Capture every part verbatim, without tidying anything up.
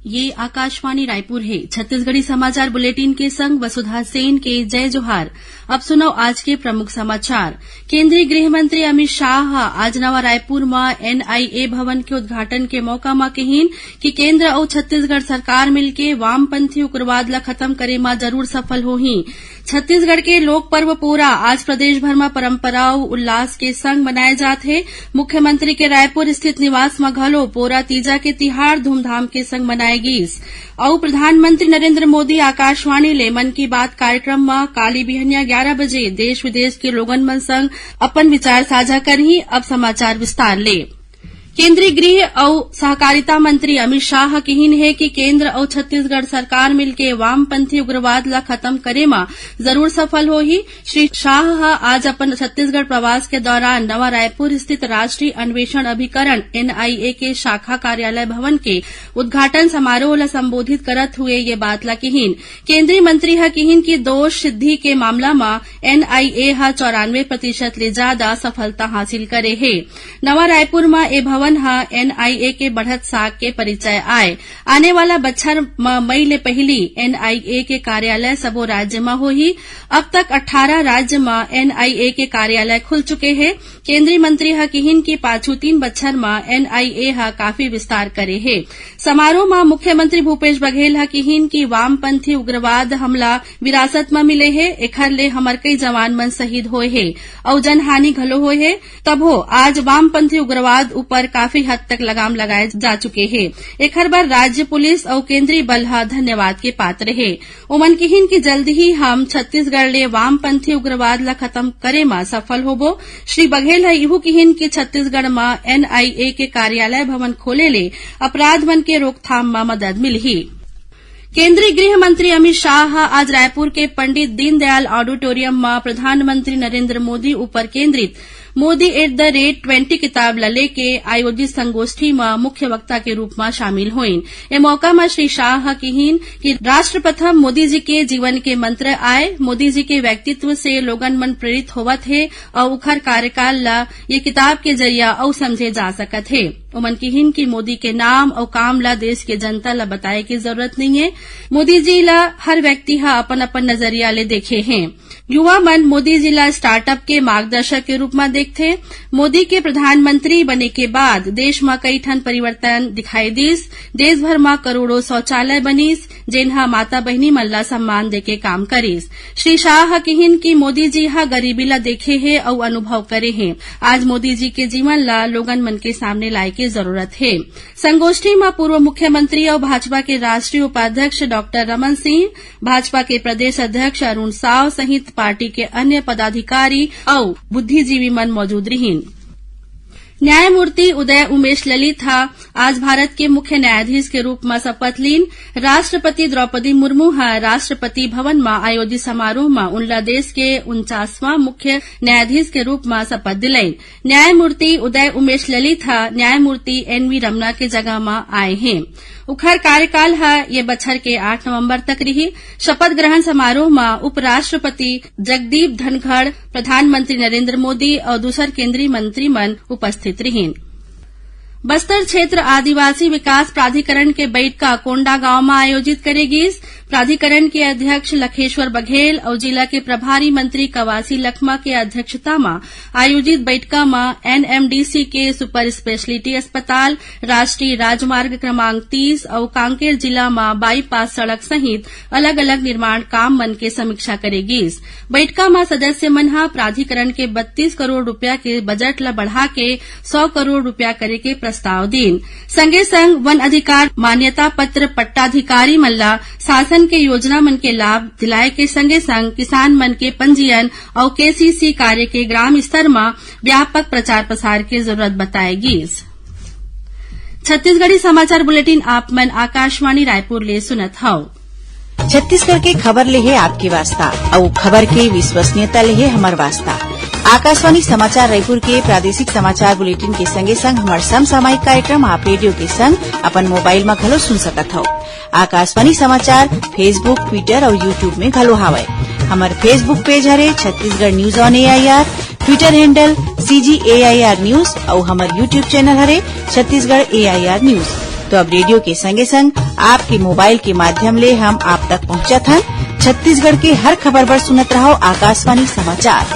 ये आकाशवाणी रायपुर हे। छत्तीसगढ़ी समाचार बुलेटिन के संग वसुधा सेन के जय जोहार। अब सुनव आज के प्रमुख समाचार। केंद्रीय गृह मंत्री अमित शाह ह आज नवा रायपुर म एनआईए भवन के उद्घाटन के मौका म किहिन कि केंद्र अउ छत्तीसगढ़ सरकार मिलके वामपंथी उग्रवाद ल खतम करे म जरूर सफल होही। छत्तीसगढ़ के लोक पर्व पोरा आज प्रदेश भर म परंपरा अउ उल्लास के संग मनाए जात हे। मुख्यमंत्री के रायपुर स्थित निवास म घलो पोरा तीजा के तिहार धूमधाम के संग मनाए गीस। अउ प्रधानमंत्री नरेंद्र मोदी आकाशवाणी ले मन की बात कार्यक्रम म काली बिहनिया ग्यारा बजे देश विदेश के लोगन मन संग अपन विचार साझा करही। अब समाचार विस्तार ले। केंद्रीय गृह अउ सहकारिता मंत्री अमित शाह ह किहिन हे कि केंद्र अउ छत्तीसगढ़ सरकार मिलके वामपंथी उग्रवाद ल खतम करे म जरूर सफल होही। श्री शाह ह आज अपन छत्तीसगढ़ प्रवास के दौरान नवा रायपुर स्थित राष्ट्रीय अन्वेषण अभिकरण, एनआईए, के शाखा कार्यालय भवन के उद्घाटन समारोह ल संबोधित करत हुए ये बात ल किहिन। केंद्रीय मंत्री ह किहिन कि दोष सिद्धि के मामला म एनआईए ह चौरानवे प्रतिशत ले जादा सफलता हासिल करे हे। नवा रायपुर म ए भवन ह एनआईए के बढ़त साख के परिचय आय। आने वाला बछर म मई ले पहिली एनआईए के कार्यालय सबो राज्य म होही। अब तक अट्ठारह राज्य म एनआईए के कार्यालय खुल चुके हे। केंद्रीय मंत्री ह किहिन कि पाछू तीन बछर म एनआईए ह काफी विस्तार करे हे। समारोह म मुख्यमंत्री भूपेश बघेल ह किहिन कि वामपंथी उग्रवाद हमला विरासत म मिले हे, एखर ले हमर कई जवान मन शहीद होए हे अउ जनहानि घलो होए हे। तभो आज वामपंथी उग्रवाद ऊपर काफी हद तक लगाम लगाए जा चुके हे। एखर बर राज्य पुलिस अउ केंद्रीय बल ह धन्यवाद के पात्र हे। ओमन किहिन कि जल्द ही हम छत्तीसगढ़ ले वामपंथी उग्रवाद ल खतम करे म सफल होबो। श्री बघेल ह इहू किहिन कि छत्तीसगढ़ म एनआईए के कार्यालय भवन खोले ले अपराध मन के रोकथाम म मदद मिलही। केंद्रीय गृह मंत्री अमित शाह ह आज रायपुर के पंडित दीनदयाल ऑडिटोरियम म प्रधानमंत्री नरेंद्र मोदी ऊपर केंद्रित Modi at the rate twenty किताब ल लेके आयोजित संगोष्ठी म मुख्य वक्ता के रूप म शामिल होइन। ए मौका म श्री शाह ह किहिन कि राष्ट्र प्रथम मोदी जी के जीवन के मंत्र आय। मोदी जी के व्यक्तित्व से लोगन मन प्रेरित होवत हे अउ उखर कार्यकाल ल ये किताब के जरिया अउ समझे जा सकत हे। ओमन किहिन कि मोदी के नाम अउ काम ल देश के जनता ल बताए के जरूरत नइये। मोदी जी ल हर व्यक्ति ह अपन-अपन नजरिया ले देखे हे। युवा मन मोदी जी ल स्टार्टअप के मार्गदर्शक के रूप म देखथे। मोदी के प्रधानमंत्री बने के बाद देश म कई ठन परिवर्तन दिखाई दिस। देश भर म करोड़ों शौचालय बनिस, जेन ह माता बहिनी मन ल सम्मान देके काम करिस। श्री शाह ह किहिन कि मोदी जी ह गरीबी ल देखे हे अउ अनुभव करे हे। आज मोदी जी के जीवन ल लोगन मन के सामने लाए के जरूरत हे। संगोष्ठी म पूर्व मुख्यमंत्री अउ भाजपा के राष्ट्रीय उपाध्यक्ष डॉक्टर रमन सिंह, भाजपा के प्रदेश अध्यक्ष अरुण साव सहित पार्टी के अन्य पदाधिकारी अउ बुद्धिजीवी मन मौजूद रिहिन। न्यायमूर्ति उदय उमेश ललित ह आज भारत के मुख्य न्यायाधीश के रूप म शपथ लीन। राष्ट्रपति द्रौपदी मुर्मू ह राष्ट्रपति भवन म आयोजित समारोह म उनला देश के उनचासवां मुख्य न्यायाधीश के रूप म शपथ दिलाइन। न्यायमूर्ति उदय उमेश ललित ह न्यायमूर्ति एनवी रमना के जगह म आए हें। उखर कार्यकाल ह ये बछर के आठ नवंबर तक रिही। शपथ ग्रहण समारोह म उपराष्ट्रपति जगदीप धनखड़, प्रधानमंत्री नरेंद्र मोदी अउ दूसर केंद्रीय मंत्री मन उपस्थित रिहिन। बस्तर क्षेत्र आदिवासी विकास प्राधिकरण के बइठका कोंडागांव म आयोजित करे गीस। प्राधिकरण के अध्यक्ष लखेश्वर बघेल अउ जिला के प्रभारी मंत्री कवासी लखमा के अध्यक्षता म आयोजित बइठका म एनएमडीसी के सुपर स्पेशलिटी अस्पताल, राष्ट्रीय राजमार्ग क्रमांक तीस अउ कांकेर जिला म बाईपास सड़क सहित अलग-अलग निर्माण काम मन के समीक्षा करे गीस। बइठका म सदस्य मन ह प्राधिकरण के बत्तीस करोड़ रुपया के बजट ल बढ़ा के सौ करोड़ रुपया करे के प्रस्ताव दीन। संगे संग वन अधिकार मान्यता पत्र पट्टाधिकारी मन ल शासन के योजना मन के लाभ दिलाए के संगे संग किसान मन के पंजीयन अउ केसीसी कार्य के ग्राम स्तर म व्यापक प्रचार प्रसार के जरूरत बताए गीस। छत्तीसगढ़ी समाचार बुलेटिन आप मन आकाशवाणी रायपुर ले सुनत हव। छत्तीसगढ़ के खबर ले हे आपके वास्ता, अउ खबर के विश्वसनीयता ले हे हमर वास्ता। आकाशवाणी समाचार रायपुर के प्रादेशिक समाचार बुलेटिन के संगे संग हमर समसामयिक कार्यक्रम आप रेडियो के संग अपन मोबाइल म घलो सुन सकत हव। आकाशवाणी समाचार Facebook, Twitter अउ YouTube में घलो हावय। हमर Facebook पेज हरे Chhattisgarh news on AIR, Twitter handle CG AIR news अउ हमर YouTube चैनल हरे छत्तीसगढ़ एआईआर न्यूज। तो अब रेडियो के संगे संग आपके मोबाइल के माध्यम ले हम आप तक पहुंचत हन। छत्तीसगढ़ के हर खबर बर सुनत रहो आकाशवाणी समाचार।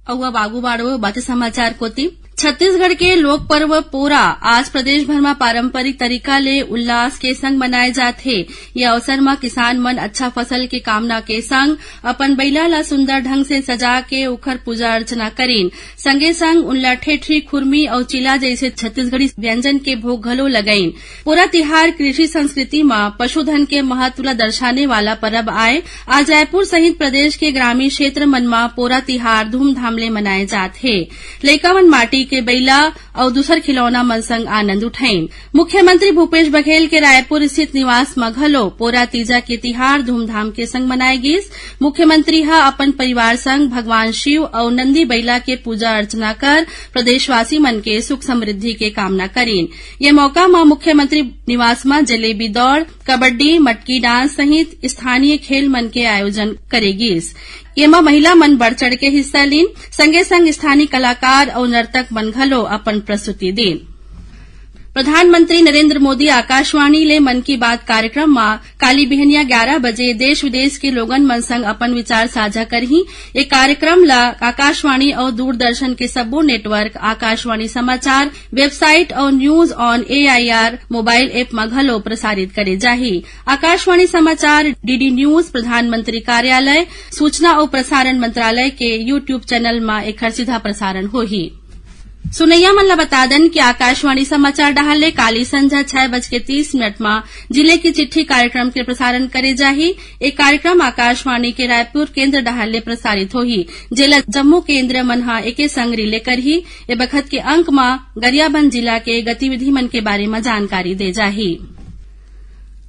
अउ अब आगू बाढ़ो बाते समाचार कोति। छत्तीसगढ़ के लोक पर्व पोरा आज प्रदेश भर म पारंपरिक तरीका ले उल्लास के संग मनाए जात हे। ये अवसर म किसान मन अच्छा फसल के कामना के संग अपन बइला ल सुंदर ढंग से सजा के ओखर पूजा अर्चना करिन। संगे संग उनला ठेठरी, खुरमी अउ चीला जइसे छत्तीसगढ़ी व्यंजन के भोग घलो लगइन। पोरा तिहार कृषि संस्कृति म पशुधन के महत्व ल दर्शाने वाला परब आय। आज रायपुर सहित प्रदेश के ग्रामीण क्षेत्र मन म पोरा तिहार धूमधाम ले मनाए जात हे। लइका मन माटी के बइला अउ दूसर खिलौना मन संग आनंद उठाइन। मुख्यमंत्री भूपेश बघेल के रायपुर स्थित निवास म घलो पोरा तीजा के तिहार धूमधाम के संग मनाए गिस। मुख्यमंत्री ह अपन परिवार संग भगवान शिव अउ नंदी बइला के पूजा अर्चना कर प्रदेशवासी मन के सुख समृद्धि के कामना करिन। ये मौका म मुख्यमंत्री निवास म जलेबी दौड़, कबड्डी, मटकी डांस सहित स्थानीय खेल मन के आयोजन करे गिस। येमा महिला मन बढ़ चढ़ के हिस्सा लीन, संगे संग स्थानीय कलाकार अउ नर्तक मन घलो अपन प्रस्तुति दीन। प्रधानमंत्री नरेंद्र मोदी आकाशवाणी ले मन की बात कार्यक्रम म काली बिहनिया ग्यारह बजे देश विदेश के लोगन मन संग अपन विचार साझा करही। ये कार्यक्रम ल आकाशवाणी अउ दूरदर्शन के सब्बो नेटवर्क, आकाशवाणी समाचार वेबसाइट अउ News on A I R mobile app म घलो प्रसारित करे जाही। आकाशवाणी समाचार, डीडी न्यूज, प्रधानमंत्री कार्यालय, सूचना अउ प्रसारण मंत्रालय के YouTube चैनल म एखर सीधा प्रसारण होही। सुनैया मन ल बता दन कि आकाशवाणी समाचार डहार ले काली संझा छह बज के तीस मिनट म जिले की चिट्ठी कार्यक्रम के प्रसारण करे जाही। ए कार्यक्रम आकाशवाणी के रायपुर केंद्र डहार ले प्रसारित होही, जेला जम्मो केंद्र मन ह एके संग रिले करही। ए बखत के अंक म गरियाबंद जिला के गतिविधि मन के बारे म जानकारी दे जाही।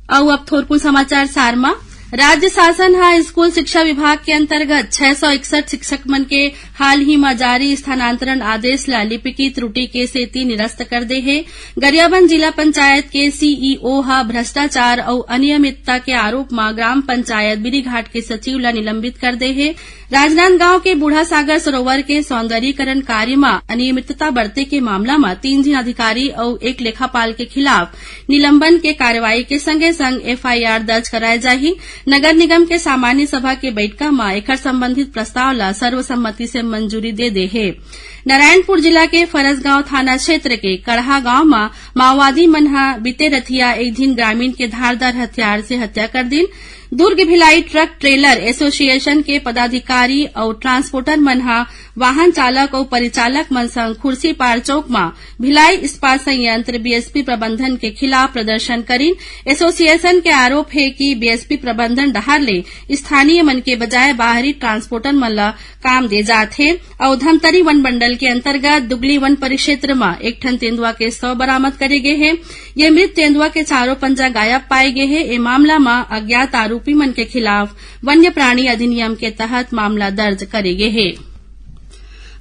अउ अब थोरकुन समाचार सार म। राज्य शासन ह स्कूल शिक्षा विभाग के अंतर्गत छह सौ इकसठ शिक्षक मन के हाल ही म जारी स्थानांतरण आदेश ल लिपिकी त्रुटि के सेती निरस्त कर दे हे। गरियाबंद जिला पंचायत के सीईओ ह भ्रष्टाचार अउ अनियमितता के आरोप म ग्राम पंचायत बिरीघाट के सचिव ल निलंबित कर दे हे। राजनांदगांव के बूढ़ा सागर सरोवर के सौंदर्यीकरण कार्य म अनियमितता बरते के मामला म तीन झिन अधिकारी अउ एक लेखापाल के खिलाफ निलंबन के कार्रवाई के संगे संग एफआईआर दर्ज कराए जाही। नगर निगम के सामान्य सभा के बैठका म एखर संबंधित प्रस्ताव ल सर्वसम्मति से मंजूरी दे दे हे। नारायणपुर जिला के फरसगांव थाना क्षेत्र के कड़हा गांव म माओवादी मन ह बीते रथिया एक झिन ग्रामीण के धारदार हथियार से हत्या कर दिन। Durg Bhilai truck trailer association के पदाधिकारी अउ ट्रांसपोर्टर मन ह वाहन चालक अउ परिचालक मन संग खुर्सीपार चौक म भिलाई इस्पात संयंत्र बीएसपी प्रबंधन के खिलाफ प्रदर्शन करिन। एसोसिएशन के आरोप हे कि बीएसपी प्रबंधन डहार ले स्थानीय मन के बजाय बाहरी ट्रांसपोर्टर मन ल काम दे जात हे। अउ धमतरी वन मंडल के अंतर्गत दुगली वन परिक्षेत्र म एक ठन तेंदुआ के शव बरामद करे गे हे। ये मृत तेंदुआ के चारों पंजा गायब पाए गे हे। ए मामला म अज्ञात आरोपी मन के खिलाफ वन्य प्राणी अधिनियम के तहत मामला दर्ज करे गे हे।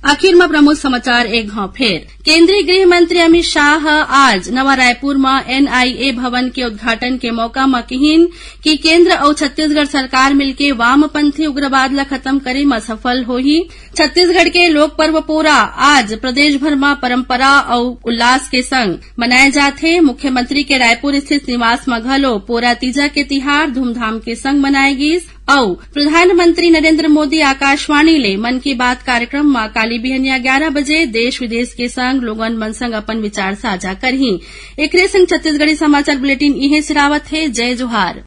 आखिर म प्रमुख समाचार एक घाव फेर। केंद्रीय गृह मंत्री अमित शाह ह आज नवा रायपुर म एनआईए भवन के उद्घाटन के मौका म किहिन कि केंद्र अउ छत्तीसगढ़ सरकार मिलके वामपंथी उग्रवाद ल खत्म करे म सफल होही। छत्तीसगढ़ के लोक पर्व पोरा आज प्रदेश भर म परंपरा अउ उल्लास के संग मनाए जात हे। मुख्यमंत्री के रायपुर स्थित निवास म घलो पोरा तीजा के तिहार धूमधाम के संग मनाए गीस। अउ प्रधानमंत्री नरेंद्र मोदी आकाशवाणी ले मन की बात कार्यक्रम म काली बिहनिया ग्यारह बजे देश विदेश के संग लोगन मन संग अपन विचार साझा करही। एकरे संग छत्तीसगढ़ी समाचार बुलेटिन इहें सिरावत हे। जय जोहार।